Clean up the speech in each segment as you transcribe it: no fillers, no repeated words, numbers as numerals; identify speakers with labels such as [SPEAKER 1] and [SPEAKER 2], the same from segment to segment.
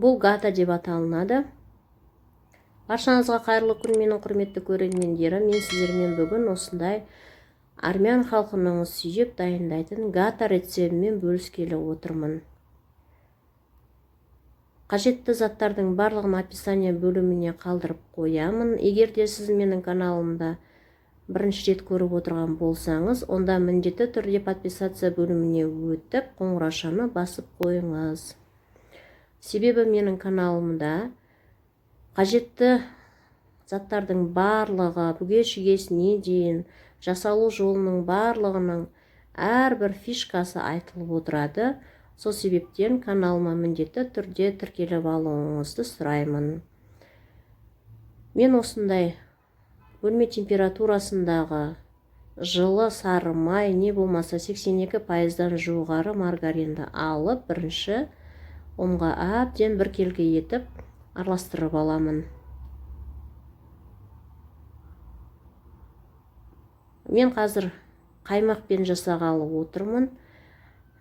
[SPEAKER 1] Бұл гата деп аталынады. Баршаңызға қайырлы күн, менің құрметті көрермендерім. Мен сіздермен бүгін осындай армян халқының сүйіп дайындайтын гата рецептімен бөліскелі отырмын. Қажетті заттардың барлығын описание бөліміне қалдырып қоямын. Егер де сіз менің каналымда бірінші рет көріп отырған болсаңыз, онда міндетті түрде подписаться бөліміне өтіп, қоңыраушаны басып қойыңыз. Себебі менің каналымда қажетті заттардың барлығы, бүге-шігесіне дейін, жасалу жолының барлығының әрбір фишкасы айтылып отырады. Сол себептен каналыма міндетті түрде тіркеліп алуыңызды сұраймын. Мен осындай бөлме температурасындағы жылы сары май, не болмаса 82%-дан жоғары маргаринді алып, бірінші ұнға әбден біркелкі етіп араластырып аламын. Мен қазір қаймақпен жасағалы отырмын.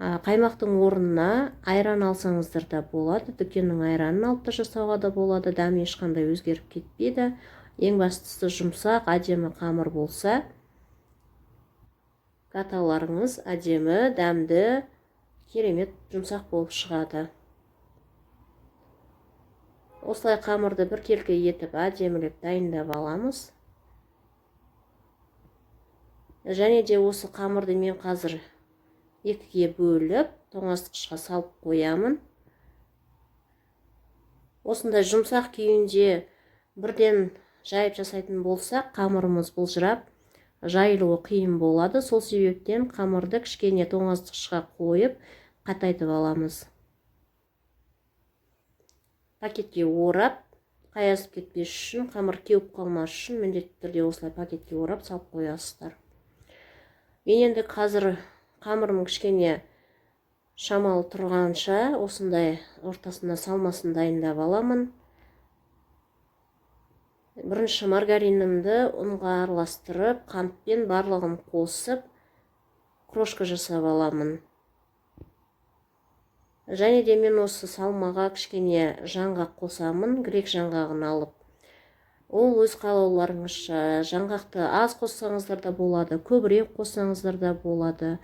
[SPEAKER 1] Қаймақтың орнына айран алсаңыздар да болады, дүкеннің айранын алып та жасауға да болады, дәмі ешқандай өзгеріп кетпейді. Ең бастысы жұмсақ, әдемі қамыр болса, гаталарыңыз әдемі, дәмді, керемет жұмсақ болып шығады. Осылай қамырды біркелкі етіп әдемілеп дайындап аламыз. Және де осы қамырды мен қазір екіге бөліп, тоңазытқышқа салып қоямын. Осындай жұмсақ күйінде бірден жайып жасайтын болсақ, қамырымыз былжырап, жайылуы қиын болады. Сол себептен қамырды кішкене тоңазытқышқа қойып, қатайтып аламыз. Пакетке орап, қаясып кетпес үшін, қамыр кеуіп қалмас үшін міндетті түрде осылай пакетке орап салып қоясыздар. Мен енді қазір қамырым кішкене шамалы тұрғанша осындай ортасына салмасын дайындап аламын. Бірінші маргаринімді ұнға араластырып, қантпен барлығын қосып, крошка жасап аламын. Және де мен осы салмаға кішкене жаңғақ қосамын, грек жаңғағын алып. Ол өз қалауларыңызша, жаңғақты аз қоссаңыздар да болады, көбірек қоссаңыздар да болады.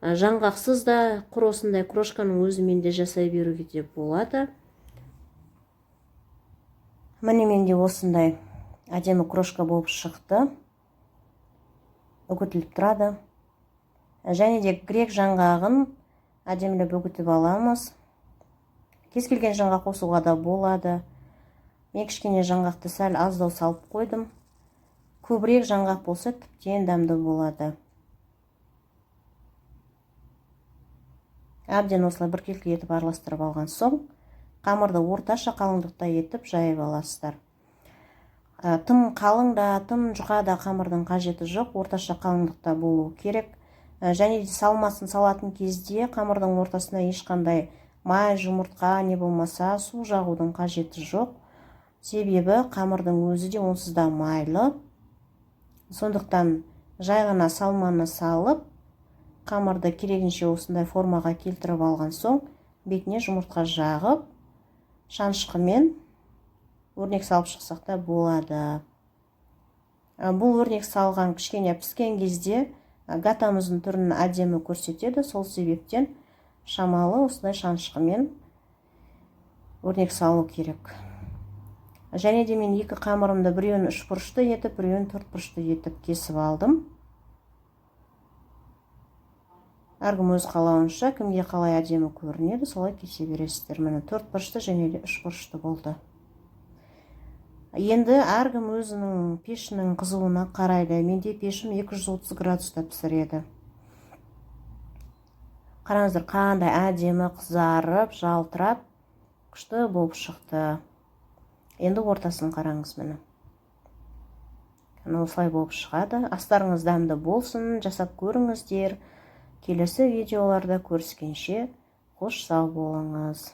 [SPEAKER 1] Жаңғақсыз да құр осындай крошканың өзімен де жасай беруге де болады. Міне менде осындай әдемі крошка болып шықты. Үгітіліп тұрады. Және де грек жаңғағын әдемілеп үгітіп аламыз. Кез келген жаңғақ қосуға да болады. Мен кішкене жаңғақты сәл аздау салып қойдым. Көбірек жаңғақ болса тіптен дәмді болады. Әбден осылай біркелкі етіп араластырып алған соң, қамырды орташа қалыңдықта етіп жайып аласыздар. Тым қалың да, тым жұқа да қамырдың қажеті жоқ, орташа қалыңдықта болу керек. Және де салмасын салатын кезде қамырдың ортасына ешқандай май, жұмыртқа, не болмаса су жағудың қажеті жоқ. Себебі қамырдың өзі де онсыз да майлы. Сондықтан жай ғана салманы салып, қамырды керегінше осындай формаға келтіріп алған соң, бетіне жұмыртқа жағып, шанышқымен өрнек салып шықсақ та болады. Бұл өрнек салған кішкене піскен кезде гатамыздың түрін әдемі көрсетеді. Сол себептен шамалы осындай шанышқымен өрнек салу керек. Және де мен екі қамырымды біреуін үш бұрышты етіп, біреуін төрт бұрышты етіп кесіп алдым. Әркім өз қалауынша, кімге қалай әдемі көрінеді, солай кесе бересіздер. Міне төрт бұрышты және де үш бұрышты болды. Енді әркім өзінің пешінің қызуына қарайды. Менде пешім 230 градуста пісіреді. Қараңыздар, қандай әдемі қызарып, жалтырап, күшті болып шықты. Енді ортасын қараңыз, міне. Міне осылай болып шығады. Астарыңыз дәмді болсын, жасап көріңіздер. Келесі видеоларда көріскенше, қош сау болыңыз.